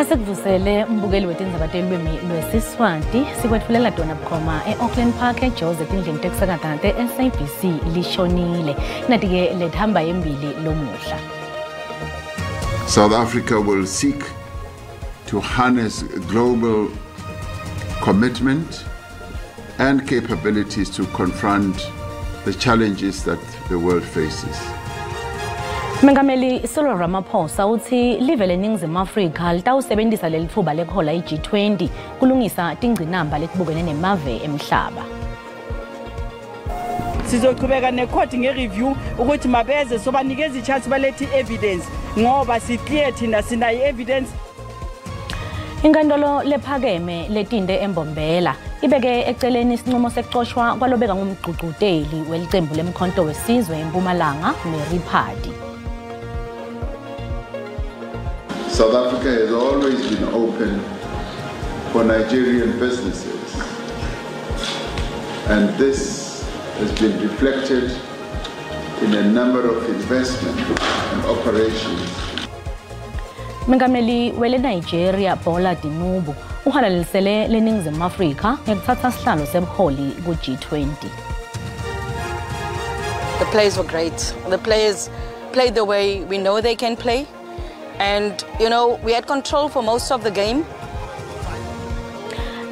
Asikuvusele umbukeli wetindzaba telwimi lwesiSwati sikwetfulela tona bukhoma e-Auckland Park eJozi etindlini tekusakata te-SABC lishonile. Nati-ke lethamba embili lomuhla. South Africa will seek to harness global commitment and capabilities to confront the challenges that the world faces. Mengameli Cyril Ramaphosa utsi live leNingizimu Afrika litawusebentisa lelitfuba lekuhola i-G20 kulungisa tingcinamba letibukene nemave emhlaba. Sizochubeka necourt nge-review ukuthi mabeze sobanikeza i-chance balethe i-evidence ngoba si-clear thina sinayo i-evidence. Inkantolo lephakeme letinte eMbombela ibeke eceleni isinqumo sekucoshwa kwalobeka ngumgqugquteli welicembu lemkhonto wesizwe eMpumalanga Mary Phadi. South Africa has always been open for Nigerian businesses, and this has been reflected in a number of investments and operations. Mengameli wele Nigeria Bola Tinubu uhalalisele leNingizimu Afrika ngekuthatha sihlalo sebuholi ku-G20. The players were great. The players played the way we know they can play. And, you know, we had control for most of the game.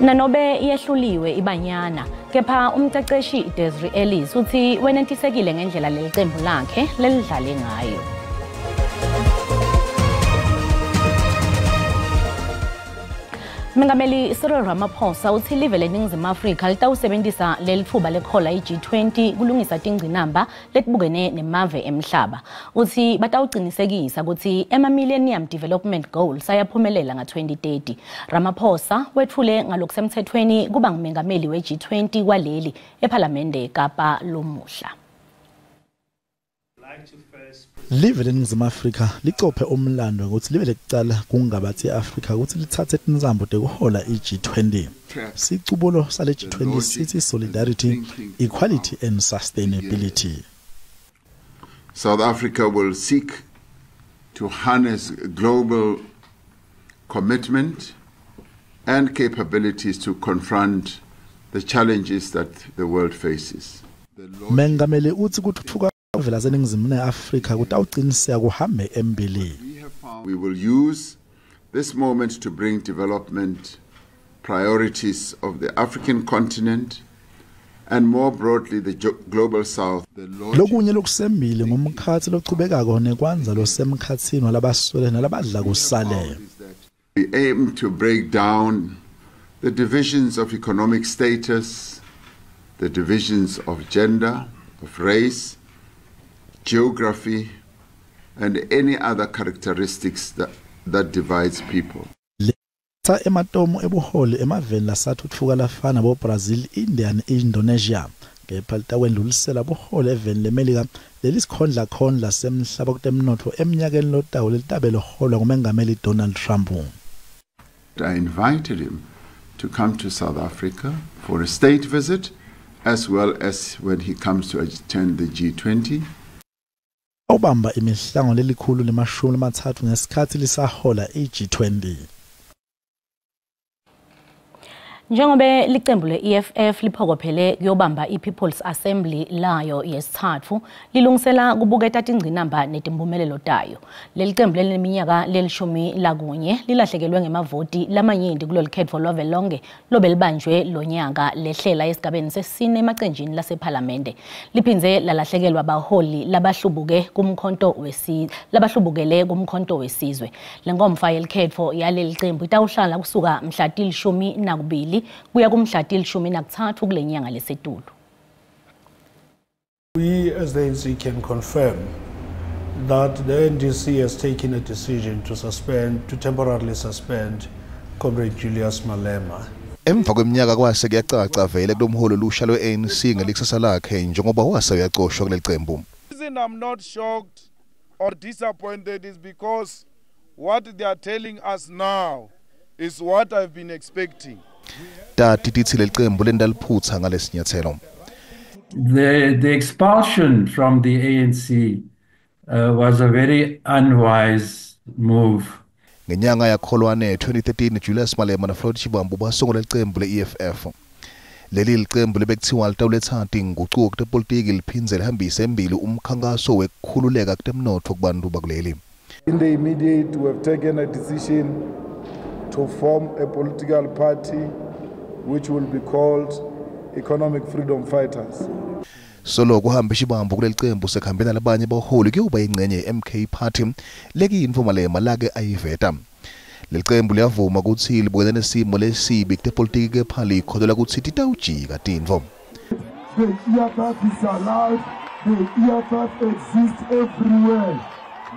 Nanobe yehluliwe iBanyana, kepha umqeqeshi Desiree Ellis uthi wenetisekile ngendlela leli qembu lakhe lelidlale ngayo. Mengameli Cyril Ramaphosa uthi live leNingizimu Afrika litawusebentisa lelitfuba lekhola i-G20 kulungisa tingcinamba letibukene nemave emhlaba. Uthi batawucinisekisa ukuthi ema-Millennium Development Goals ayaphumelela nga-2030. Ramaphosa wetfule ngalokusemthethweni kuba ngumengameli we-G20 kwaleli ePhalamende eKapa lomuhla. Live leNingizimu Afrika licophe umlando ngokuthi live lekucala kungabathi e-Afrika ukuthi lithathe tinsambo tekuhola i-G20. Sicubulo sale G20 sithi solidarity, equality and sustainability. South Africa will seek to harness global commitment and capabilities to confront the challenges that the world faces. Mengameli uthi kutfutfuka vela seNingizimu neAfrika kutawuqiniseka kuhambe embili. We will use this moment to bring development priorities of the African continent and more broadly the global south. Lokunye lokusembili ngumkhathi lochubekako nekwanza losemkhathini walabaswele nalabadla kusale. We aim to break down the divisions of economic status, the divisions of gender, of race, geography, and any other characteristics that divides people. Letha ematomu ebuholi emaveni lasathuthuka lafana bo Brazil, India ne-Indonesia. Kepha litakwendlulisela buholi eveni leMelika lelisikhondla khondla semhlaba kutemnotfo eminyakeni lotawo lelitabe liholwa ngumengameli Donald Trump. I invited him to come to South Africa for a state visit as well as when he comes to attend the G20. Ubamba imihlangano lelikhulu lemashumi lamathathu ngesikhathi lisahola i-G20. Njengobe licembu le-EFF liphokophele kuyobamba i-People's Assembly layo yesithathu lilungisela kubuketa tingcinamba netimpumelelo tayo. Leli cembu lelineminyaka lelishumi lakunye lilahlekelwe ngemavoti lamanyenti kulolu khetfo lwavelonkhe lobelibanjwe lonyaka lehlela esigabeni sesine emacenjini lasephalamende. Liphindze lalahlekelwa baholi labahlubuke kumkhonto wesizwe labahlubukele kumkhonto wesizwe. Lenkomfa yelikhetfo yaleli cembu itawuhlala kusuka mhla 12 kuya kumhla 13 kule nyanga lesetulu. We as the ANC can confirm that the NDC has taken a decision to suspend, to temporarily suspend Comrade Julius Malema. Emva kweminyaka kwase kuyacaca vele kulomholo lusha lwe-ANC ngelikusasa lakhe njengoba wase uyacoshwa kuleli cembu. The reason I'm not shocked or disappointed is because what they are telling us now is what I've been expecting. Tati tithi leli cembu lendaliphutha ngalesinyathelo. The expulsion from the ANC was a very unwise move. Ngenyanga yakholwane 2013 Julius Malema na Floyd Shivambu basungula licembu le-EFF. Leli licembu lebekuthiwa litawuletsa tingucuko kutepolitiki liphindze lihambise embili umkhankaso wekukhululeka kutemnotfo kubantu bakuleli. In the immediate, we have taken a decision to form a political party which will be called Economic Freedom Fighters. Solo kuhamba Shivambu kuleli cembu sekuhambe nalabanye baholi kuyoba ingcenye ye-MK Party lekuyintfo Malema lake ayiveta. Leli cembu liyavuma kutsi libukene nesimo lesibi kutepolitiki kepha likholelwa kutsi titawujika tintfo. The EFF is alive. The EFF exists everywhere.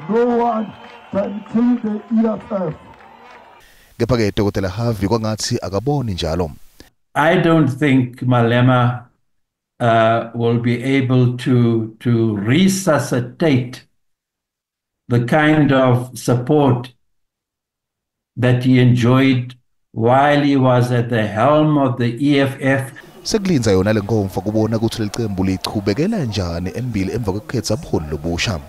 No one can kill the EFF. Kepha-ke Dr. Harvey kwangatsi akaboni njalo. I don't think Malema will be able to resuscitate the kind of support that he enjoyed while he was at the helm of the EFF. Sekulindza yona lenkomfa kubona kutsi lelicembu lichubekela njani embili emva kwekukhetsa buholi lobusha.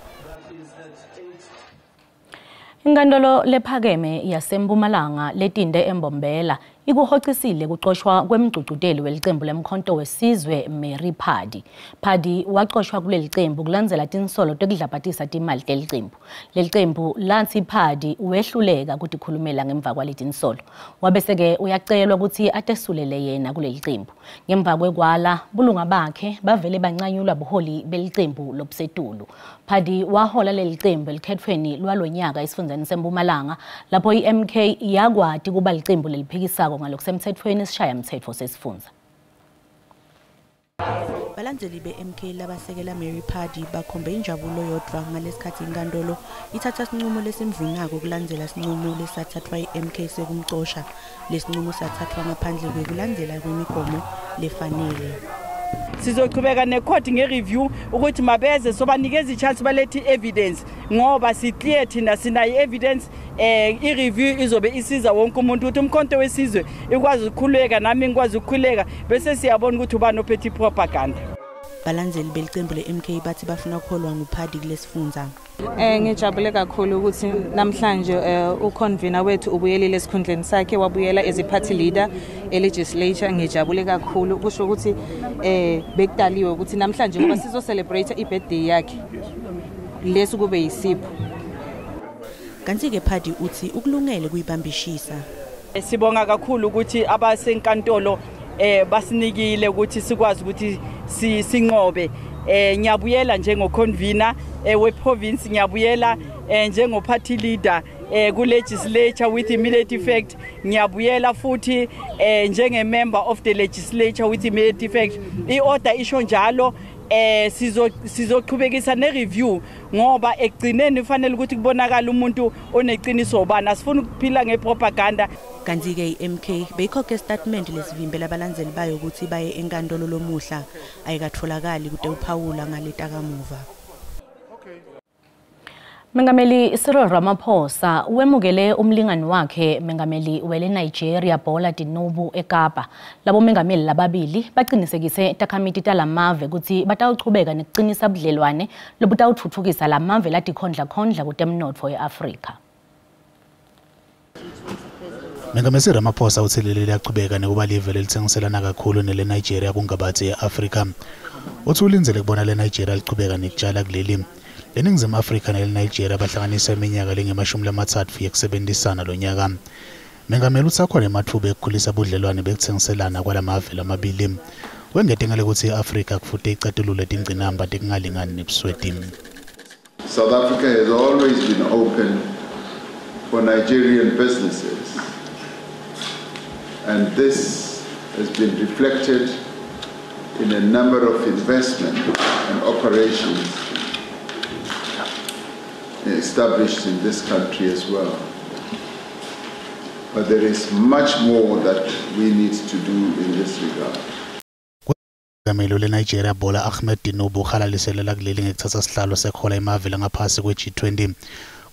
Inkantolo lephakeme yaseMpumalanga letinte eMbombela ikuhocisile kucoshwa kwemgcugcuteli welicembu lemkhonto wesizwe Mary Phadi. Phadi wacoshwa kuleli cembu kulandzela tinsolo tekudlabhatisa timali telicembu. Lelicembu latsi Phadi wehluleka kutikhulumela ngemva kwaletinsolo. Wabese-ke uyacelwa kutsi atesulele yena kuleli cembu. Ngemva kwekwala bulunga bakhe bavele bancanyulwa buholi belicembu lobusetulu. Phadi wahola leli cembu elikhetfweni lwalonyaka esifundzeni seMpumalanga lapho i-MK yakwati kuba licembu leliphikisako ngalokusemtsetfweni sishayamtsetfo sesifundza. Balandzeli be-MK labasekela Mary Phadi bakhombe injabulo yodvwa ngalesikhatsi inkantolo ithatha sincumo lesimvunako kulandzela sincumo lesathathwa i-MK sekumcosha. Lesincumo sathathwa ngaphandle kwekulandzela kwemigomo lefanele. Sizochubeka necourt nge-review ukuthi mabeze sobanikeza i-chance balethe i-evidence ngoba si-clear thina sinayo i-evidence. I-review izobe isiza wonke umuntu ukuthi umkhonto wesizwe ikwazi ukukhululeka, nami ngikwazi ukukhululeka, bese siyabona ukuthi ubani ophethe i-propaganda. Balandzeli belicembu le-MK bathi bafuna ukuholwa nguPhadi kulesifundza. Ngijabule kakhulu ukuthi namhlanje uconvener wethu ubuyelile esikhundleni sakhe, wabuyela as a party leader e-legislature. Ngijabule kakhulu kusho ukuthi bekudaliwe ukuthi namhlanje ngoba sizo celebrate i-birthday yakhe lesu kube yisipho. Kanti-ke Phadi uthi ukulungele kuyibambishisa. Sibonga kakhulu ukuthi abasenkantolo basinikile ukuthi sikwazi ukuthi sinqobe. Ngiyabuyela njengo-convener we-province, ngiyabuyela njengo-party leader ku-legislature with immediate effect, ngiyabuyela futhi njenge-member of the legislature with immediate effect. I-order isho njalo. Sizochubekisa ne-review ngoba ekugcineni kufanele ukuthi kubonakale umuntu oneqiniso ubani. Asifuni ukuphila ngepropaganda. Kanti-ke i-MK beyikhokhe statement lesivimbela abalandzeli bayo ukuthi baye enkantolo lomuhla. Ayikatholakali kute uphawula ngaletakamuva. Mengameli Cyril Ramaphosa wemukele umlingani wakhe mengameli wele Nigeria Bola Tinubu eKapa. Labo mengameli lababili baqinisekise takhamiti talamave ukuthi batawuchubeka nekuqinisa budlelwane lobutawuthuthukisa lamave latikhondlakhondla kutemnotfo eAfrika. Mengameli Ramaphosa uthelelele liyachubeka nekuba live lelitsengiselana kakhulu nele Nigeria kungabathi eAfrika. Uthi ulindzele kubona le Nigeria lichubeka nekutshala kuleli. LeNingizimu Afrika nele Nigeria bahlanganisa iminyaka lengema-30 yekusebenzisana lonyaka. Mengameli uthi akhona ematfuba ekukhulisa budlelwane bekuthengiselana kwalamave lamabili. Wengete ngale kutsi i-Afrika kufute icatulule tingcinamba tekungalingani nebusweti. South Africa has always been open for Nigerian businesses, and this has been reflected in a number of investment and operations established in this country as well. But there is much more that we need to do in this regard. Mengameli leNigeria Bola Ahmed Tinubu uhalaliselela kuleli ngekuthatha sihlalo sekuhola emave langaphasi kwe-G20.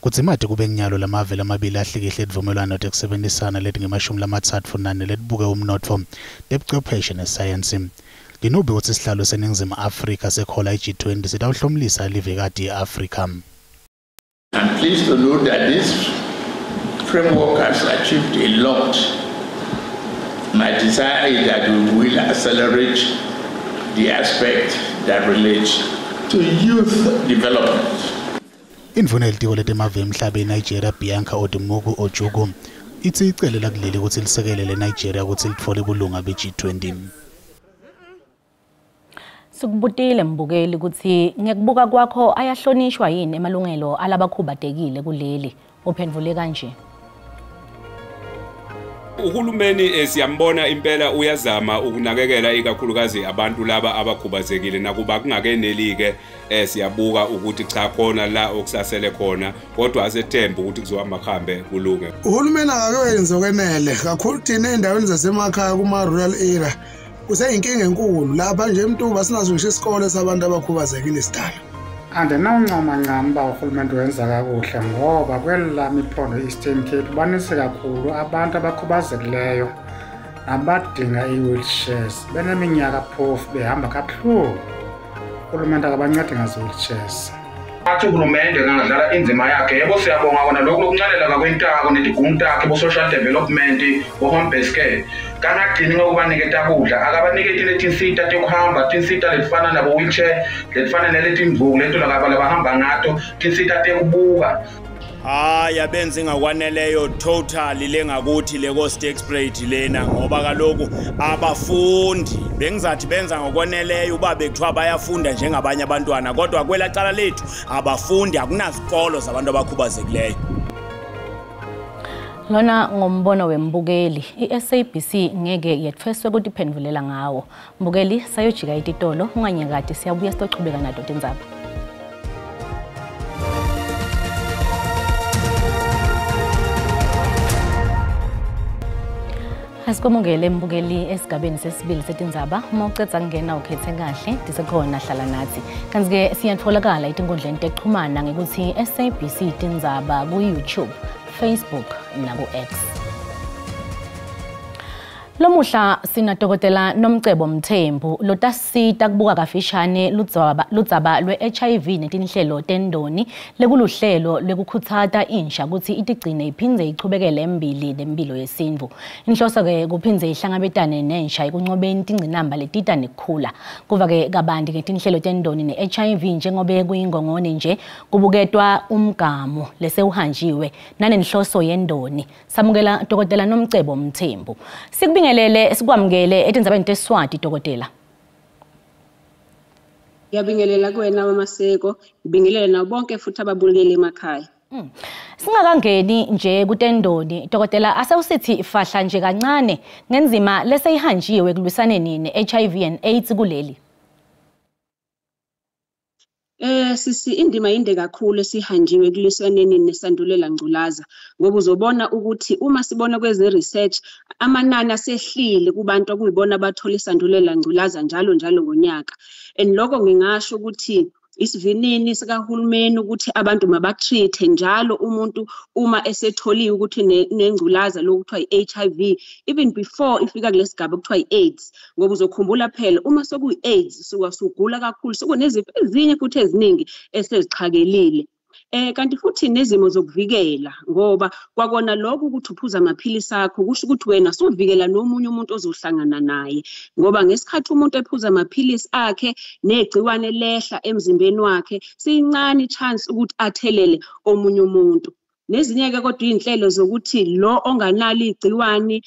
Kudzimate kube kunyalo lamave lamabili ahlikihle tivumelwano tekusebenzisana letingemashumi-34 letibuke umnotfo, tebuchwepheshe nesayensi. Tinubu utsi sihlalo seNingizimu Afrika sekuhola i-G20 sitawuhlomlisa livekati i-Afrika. I'm pleased to note that this framework has achieved a lot. My desire is that we will accelerate the aspect that relates to youth development. Indvuna yelitiko letemave emhlaba eNigeria Bianca Odumegwu Ojukwu itsi icele lakuleli kutsi lisekele leNigeria kutsi litfole bulunga be-G20. Sikubutile mbukeli kutsi ngekubuka kwakho ayahlonishwa yini emalungelo alabakhubatekile kuleli? Uphendvule kanje. Uhulumeni siyambona impela uyazama ukunakekela ikakhulukazi abantu laba abakhubazekile, nakuba kungakeneli-ke siyabuka ukuthi cha khona la okusasele khona, kodwa asethemba ukuthi kuzohamba kuhambe kulunge. Uhulumeni akakwenzi okwenele kakhulu thina ey'ndaweni zasemakhaya kuma-rural area kuseyinkinga enkulu lapha nje eMtuba sinazo ngisho isikole sabantu abakhubazekile sidala. Andinawuncoma ncam uba urhulumente wenza kakuhle ngoba kweli lam iphondo i-Eastern Cape banintsi kakhulu abantu abakhubazekileyo nabadinga ii-wheelchairs, beneminyaka phofu behamba kabuhlungu. Urhulumente akabancedi ngazi-wheelchairs. Athi uhulumende angadlala inzima yakhe, yebo siyabonga kona lokhu lokunxeleleka kwentako netigungu takhe bo-social development bo-home based care kangagcini ngokubaniketa kudla, akabaniketi letinsita tekuhamba, tinsita letifana nabo-wheelchair letifana naletimvuku leto labahamba ngato, tinsita tekubuka. Hayi, abenzi ngakwaneleyo totally lengakuthi le ko-Sterkspruit lena, ngoba kaloku abafundi bengizathi benza ngokwaneleyo uba bekuthiwa bayafunda njengabanye abantwana, kodwa kwelaa cala lethu abafundi, akunazikolo zabantu abakhubazekileyo. Lona ngombono wembukeli, i-SABC ngeke yetfweswe kutiphendvulela ngawo. Mbukeli, sayojika ititolo, unganyakati, siyabuya sitochubeka nato tindzaba. Asikwamukele mbukeli esigabeni sesibili setindzaba. Uma ucedza kungena ukhethe kahle, tisekhona hlala nathi. Kanti-ke siyatfolakala etinkundleni tekuchumana ngekuthi SABC Tindzaba ku-YouTube, Facebook naku-X. Lomuhla sina Dokotela Nomcebo Mthembu lotasita kubuka kafishane ludzaba lwe-HIV netinhlelo tendoni lekuluhlelo lwekukhutsata insha kutsi itigcine iphindze ichubekele embili nempilo yesintfu. Inhloso-ke kuphindze ihlangabetane nensha ekuncobeni tingcinamba letita nekukhula. Kuva-ke kabanti ngetinhlelo tendoni ne-HIV njengobe kuyingongoni nje kubuketwa umgamu lesewuhanjiwe nanenhloso yendoni. Samukela Dokotela Nomcebo Mthembu. Sikubingelele sikwamukele etindzabeni teSwati Dokotela. Ngiyabingelela kuwena Maseko, ngibingelele nabo bonke futhi ababukeli emakhaya. Singakangeni nje kutendoni Dokotela, asewusithi fahla nje kancane ngenzima leseyihanjiwe ekulwisaneni ne-HIV and AIDS kuleli. Sisi, indima inde kakhulu esihanjiwe ekuliswaneni nesandulela ngculaza, ngoba uzobona ukuthi uma sibona kweze research amanani asehlile kubantu okuyibona abathola isandulela ngculaza njalo njalo ngonyaka. And lokho ngingasho ukuthi isivinini sikahulumeni ukuthi abantu mabatreat-e njalo umuntu uma esetholiwe ukuthi nengculaza lokuthiwa i-HIV, even before ifika kulesigaba okuthiwa i-AIDS, ngoba uzokhumbula phela uma sekuyi-AIDS suka sugula kakhulu, sekunezifo ezinye futhi eziningi esezixhakelile. Kanti futhi nezimo zokuvikela, ngoba kwakona lokho ukuthi uphuza amaphilisi akho kusho ukuthi wena suvikela nomunye umuntu ozohlangana naye, ngoba ngesikhathi umuntu ephuza amaphilisi akhe negciwane lehla emzimbeni wakhe, siyincane i-chance ukuthi athelele omunye umuntu. Nezinye-ke kodwa iy'nhlelo zokuthi lo onganalo igciwane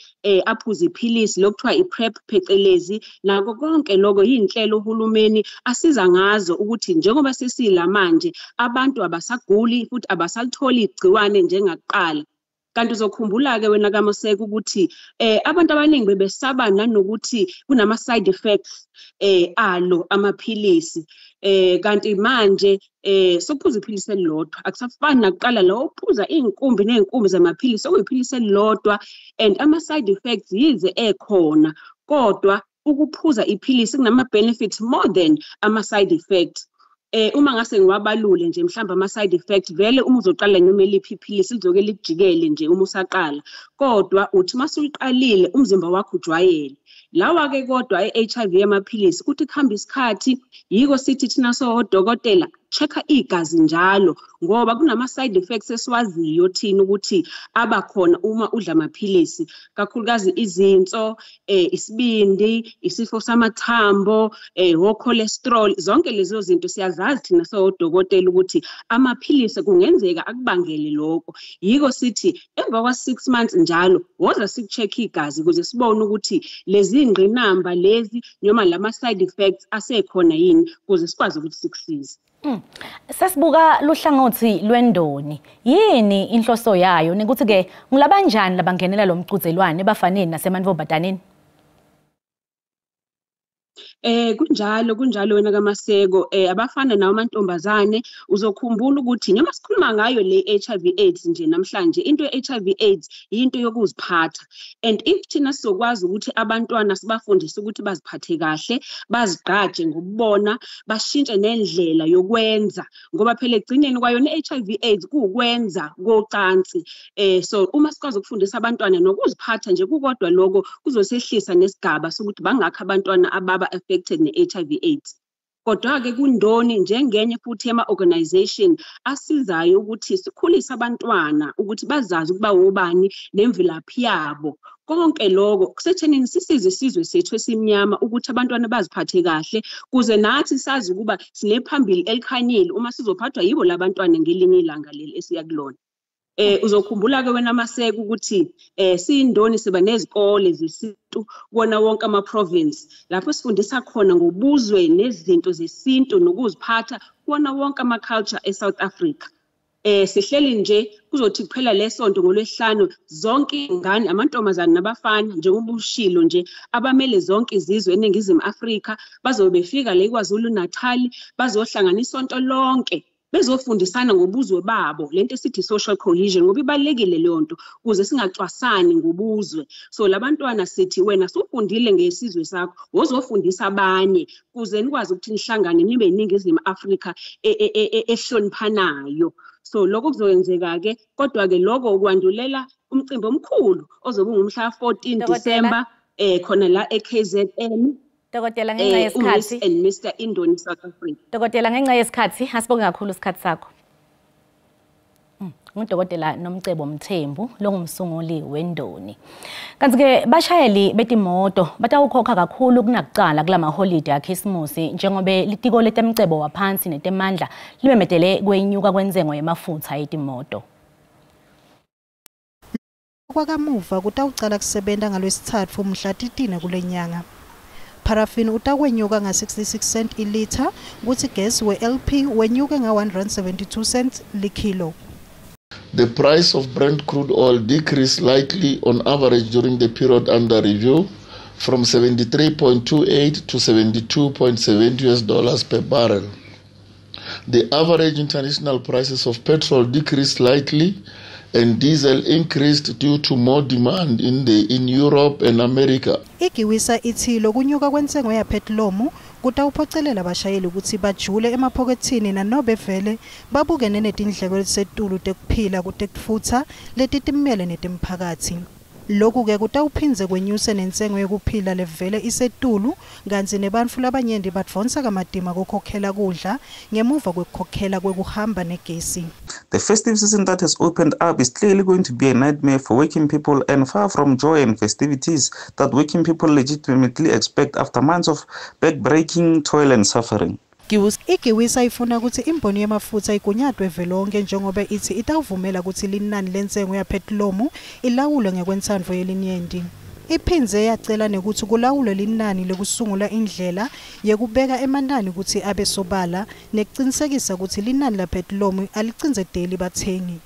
aphuze iphilisi lokuthiwa i-PrEP phecelezi, nako konke lokho iy'nhlelo uhulumeni asiza ngazo ukuthi njengoba sesila manje abantu abasaguli futhi abasalitholi igciwane njengakuqala. Kanti uzokhumbula-ke wena kaMoseko ukuthi abantu abaningi bebesaba nanokuthi kunama-side effects alo amaphilisi, kanti manje sokuphuza iphilisi elilodwa akusafani nakuqala la uphuza iy'nkumbi ney'nkumbi zamaphilisi, sekuyiphilisi elilodwa and ama-side effects yize ekhona, kodwa ukuphuza iphilisi kunama-benefits more than ama-side effects. Uma ngase ngiwabalule nje mhlawumbe ama-side effects, vele uma uzoqala noma eliphi iphilisi lizoke likujikele nje uma usaqala, kodwa uthi uma usuliqalile umzimba wakho ujwayele. Lawa-ke kodwa e-HIV yamaphilisi kuthi kuhamba isikhathi, yiko sithi thina sodokotela check-a igazi njalo, ngoba kunama-side effects esiwaziyo thina ukuthi abakhona uma udla amaphilisi, kakhulukazi izinso, isibindi, isifo samathambo, o-cholesterol. Zonke lezo zinto siyazazi thina sodokotela ukuthi amaphilisi kungenzeka akubangele lokho. Yiko sithi emva kwa-6 months njalo woza siku-check igazi ukuze sibone ukuthi lezi ngqinamba lezi noma lama-side effects asekhona yini, ukuze sikwazi ukuthi sikusize. Sesibuka luhlangothi lwendoni, yini inhloso yayo nekuthi ke ngulabanjani labangenela lo mcudzelwane bafaneni nasemantfombataneni? Kunjalo wena kaMaseko. Abafana nawo amantombazane, uzokhumbula ukuthi noma sikhuluma ngayo le HIV AIDS nje namhlanje, into ye-HIV AIDS into yokuziphatha. And if thina sizokwazi ukuthi abantwana sibafundise ukuthi baziphathe kahle, bazigqaje ngokubona, bashintshe nendlela yokwenza, ngoba phela ekugcineni kwayona i-HIV AIDS kuwukwenza kocansi. So uma sikwazi ukufundisa abantwana nokuziphatha nje kukodwa, lokho kuzosehlisa nesigaba sokuthi bangakho abantwana ababa affected ne-HIV AIDS. Kodwa-ke kundoni njengenye futhi yama-organization asizayo ukuthi sikhulise abantwana ukuthi bazazi ukuba wobani nemvelaphi yabo. Konke lokho kusethenini sisize isizwe sethu esimnyama ukuthi abantwana baziphathe kahle, kuze nathi sazi ukuba sinephambili elikhanyile uma sizophathwa yibo labantwana ngelinye ilanga leli esiya kulona. Uzokhumbula-ke wena Maseko ukuthi siyindoni siba nezikole zesintu kuwona wonke ama-province, lapho sifundisa khona ngobuzwe nezinto zesintu nokuziphatha kuwona wonke ama-culture e-South Africa. Sihleli nje kuzothi kuphela lesonto ngolwesihlanu zonke ingane, amantombazane nabafana, njengoba ushilo nje, abamele zonke izizwe eNingizimu Afrika bazobe befika le KwaZulu Natal, bazohlangana isonto lonke bezofundisana ngobuzwe babo, lento esithi social cohesion, ngoba ibalulekile leyo nto ukuze singacwasani ngobuzwe. So labantwana sithi wena sufundile ngesizwe sakho, wozofundisa abanye kuze nikwazi ukuthi nihlangane nibe iNingizimu Afrika ehloniphanayo. So lokho kuzokwenzeka-ke, kodwa-ke lokho ukwandulela umcimbi omkhulu ozobe ungumhla 14 December khona la e-KZN. Dokotela, ngenxa yesikhathi, and Mr. Indoni South Africa. Dokotela, ngenxa yesikhathi asibonge kakhulu isikhathi sakho. Ngudokotela Nomcebo Mthembu longumsunguli wendoni. Kanti-ke bashayeli betimoto batawukhokha kakhulu kunakucala kulamaholide akhisimusi, njengoba litiko letemcebo waphansi netemandla limemedele kwenyuka kwenzengo yemafutha etimoto. Kwakamuva kutawucala kusebenta ngalwesithathu mhla 10 kule nyanga. Paraffin utakwenyuka nga-66 cent ilitha, kuthi gas we-LP wenyuke nga-172 cents likilo. The price of Brent crude oil decreased slightly on average during the period under review from 73.28 to 72.7 US dollars per barrel. The average international prices of petrol decreased slightly and diesel increased due to more demand in Europe and America. Igiwisa ithi lokunyuka kwentengo yaphetilomu kutawuphocelela abashayeli ukuthi bajule emaphokethini nanobe vele babukene netindleko letisetulu tekuphila kutekutfutsa letitimele netemphakathi. Lokhu-ke kutawuphindze kwenyuse nentengo yekuphila levele isetulu, kantsi nebantfu labanyenti badvonsa kamatima kukhokhela kudla ngemuva kwekukhokhela kwekuhamba negesi. The festive season that has opened up is clearly going to be a nightmare for working people, and far from joy and festivities that working people legitimately expect after months of backbreaking toil and suffering. Igiwisa ifuna ukuthi imboni yemafutha igunyatwe velonke, njengoba ithi itawuvumela ukuthi linani lentengo yaphetilomu ilawulwe ngekwentsandvo yelinyenti. Iphindze yacela nekuthi kulawulwe linani lekusungula indlela yekubeka emanani ukuthi abe sobala nekucinisekisa ukuthi linani laphetilomu alicindzeteli bathengi.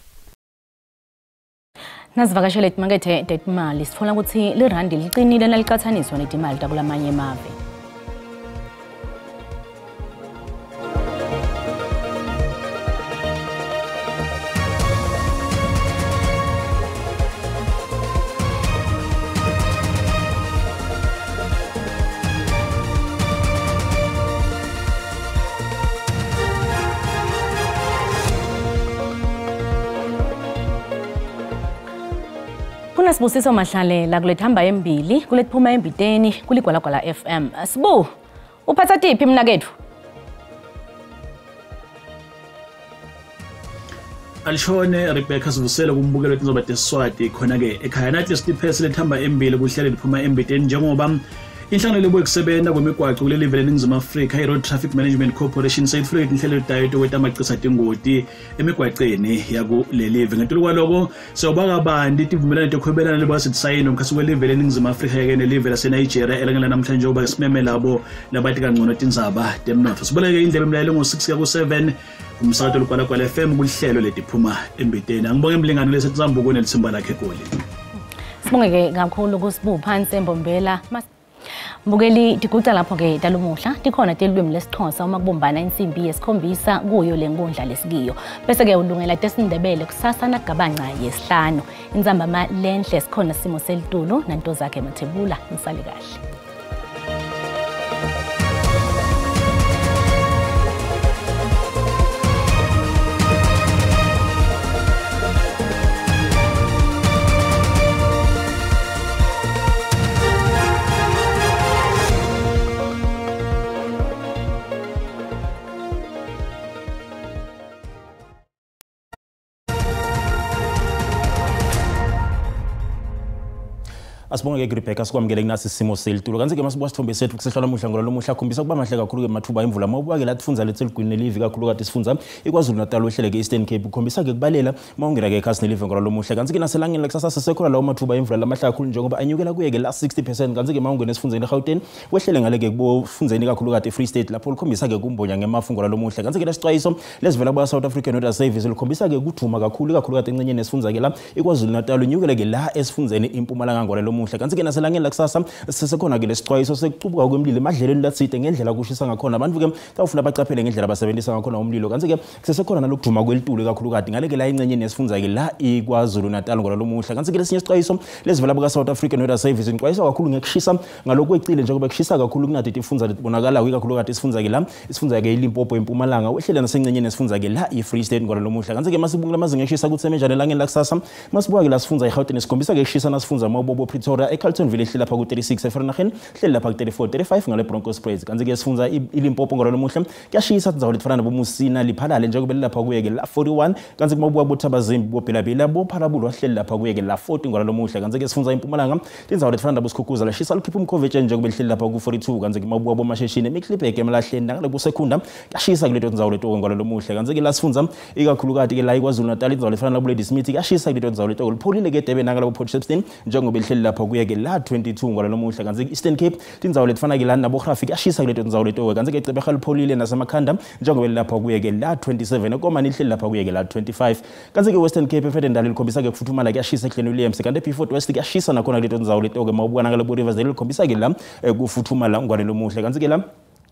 Nasivakashele timakethe tetimali sitfola ukuthi lirandi liqinile nalicatsaniswa netimali takulamanye emave. Sikhona Sibusiso Mahlalela kulethamba embili kuletiphuma embiteni kuligwalagwala FM. Sibu, uphatha tiphi mnaketfu? Alishone Rebecca Sivusele kumbukelo wetindzaba teSiswati khona-ke ekhaya nathi lesiphesi lethamba embili kuhlele liphuma embiteni njengoba inhlangano lebuye kusebenta kwemigwaco kuleli vele eNingizimu Afrika i-Road Traffic Management Corporation seyitfule tinhlelo tayo tokwetama tingoti emigwaceni yakulelive. Ngetulu kwaloko siyawuba kabanti tivumelwano tekuhwebelana lebasitsayini umkhathi kwelive leNingizimu Afrika yake nelive laseNigeria elangeni namhlanje njengoba simeme labo labati kangcono tindzaba temnotfo. Siboleke indlebe emlayelo ngo-6 kuya ku-7 umsakato Ligwalagwala FM kulihlelo letiphuma embiteni. Angibonge emlingano lesetsambuko nelitsimba lakhe egoli. Sibongeke kakhulu kuSibu phansi eMbombela. Mbukeli tiguca lapho-ke talumuhla tikhona telulwimi lesiXhosa uma kubumbana insimbi yesikhombisa kuyo le nkundla lesikiyo. Bese-ke ulungela tesiNdebele kusasa nagabanca yesihlanu. Intsambama lenhle sikhona simo selitulu nanto zakhe Mathebula nisale kahle. Asibonge ke Rebecca sikwamukele kunasi simo selitulo. Kanti-ke masibuka sithombe sethu kusehlala muhla ngola lomuhla khombisa kuba mahle kakhulu-ke mathuba emvula. Mawubuka-ke la tifundza lethu eligwini nelivi kakhulukati sifundza iKwaZulu Natal wehlele-ke Eastern Cape kukhombisa-ke kubalela mawungena-ke ekhasi nelive ngola lomuhla. Kanti-ke naselangeni lakusasa sesekhona lawo mathuba emvula lamahle kakhulu njengoba anyukela kuye-ke la 60%. Kanti-ke mawungena esifundzeni eGauteng wehlele ngale-ke kubofundzeni kakhulukati eFree State lapho likhombisa-ke kumbonya ngemafu ngola lomuhla. Kanti-ke lesicwayiso lesivela kuba South African Weather Service likhombisa-ke kudvuma kakhulu ikakhulukati encenyeni esifundza-ke la iKwaZulu Natal unyukele-ke la esifundzeni iMpumalanga ngola lomuhla. Kanti-ke naselangeni lakusasa sesekhona-ke lesicwayiso sekucubuka kwemlilo emadlelweni latsite ngendlela kushisa ngakhona. Abantu-ke tawufuna bacaphele ngendlela basebenzisa ngakhona umlilo. Kanti-ke kusesekhona nalokudvuma kwelitulu kakhulukati ngale-ke la encenyeni esifundza-ke la iKwaZulu Natal ngola lomuhla. Kanti-ke lesinye isicwayiso lesivela buka South African Weather Service ngicwayisa kakhulu ngekushisa ngalokwecile njengoba kushisa kakhulu kunathi tifundza letibonakalayo ikakhulukati isifundza-ke la isifundza-ke iLimpopo eMpumalanga wehlele nasencenyeni esifundza-ke la i-Free State ngola lomuhla. Kanti-ke masibukela amazinga ekushisa kutsi emenjani elangeni lakusasa masibuka-ke la sifundza iGauteng sikhombisa-ke kushisa nasifundza mawubobo Pretoria eCarltonville ehleli lapha ku-36 eVereeniging hleli lapha ku-34 35 ngale Broncos Sprays. Kanti-ke sifundza iLimpopo ngola lomuhla kuyashisa tindzawo letifana naboMusina Liphalale njengoba lapha kuye-ke la 41. Kanti kumabuka boThabazimbi boBelabela boPhalabulwa hleli lapha kuye-ke la 40 ngola lomuhla. Kanti-ke sifundza iMpumalanga tindzawo letifana naboSikhukuza lashisa likhipha umkhovetsheni njengoba lihleli lapha ku-42. Kanti-ke kumabuka boMasheshini eMiddleburg emalahleni nangale kusekhunda kuyashisa kuleto tindzawo leto ngola lomuhla. Kanti-ke la sifundza ikakhulukati-ke la iKwaZulu Natal indzawo lefana nabo Ladysmith kuyashisa kuleto tindzawo leto lipholile-ke eDurban nangale Port Shepstone njengoba lihleli lapha kuye-ke la 22 ngola lomuhla. Kanti Eastern Cape tindzawo letifana-ke la naboGrafi kuyashisa kuleto tindzawo leto. Kanti-ke eCeberha lipholile nasemakhanda njengoba lapha kuye-ke la 27 eKomani lihleli lapha kuye-ke la 25. Kanti-ke Western Cape eVerdendal likhombisa-ke kufuthumala kuyashisa eGlen Williams. Kanti eBeaufort West kuyashisa nakhona kuleto tindzawo leto-ke mawubuka nangale bo-Riversdale likhombisa-ke la kufuthumala ngwale lomuhla. Kanti-ke la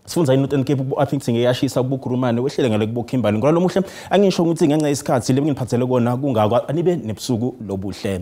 sifundza iNorthern Cape kubo-Upington ngeyashisa kuboGurumane wehlele ngale kuboKimberley ngola lomuhle. Angisho ukuthi ngenxa yesikhathi le ngiphathele kona kungako anibe nebusuku lobuhle.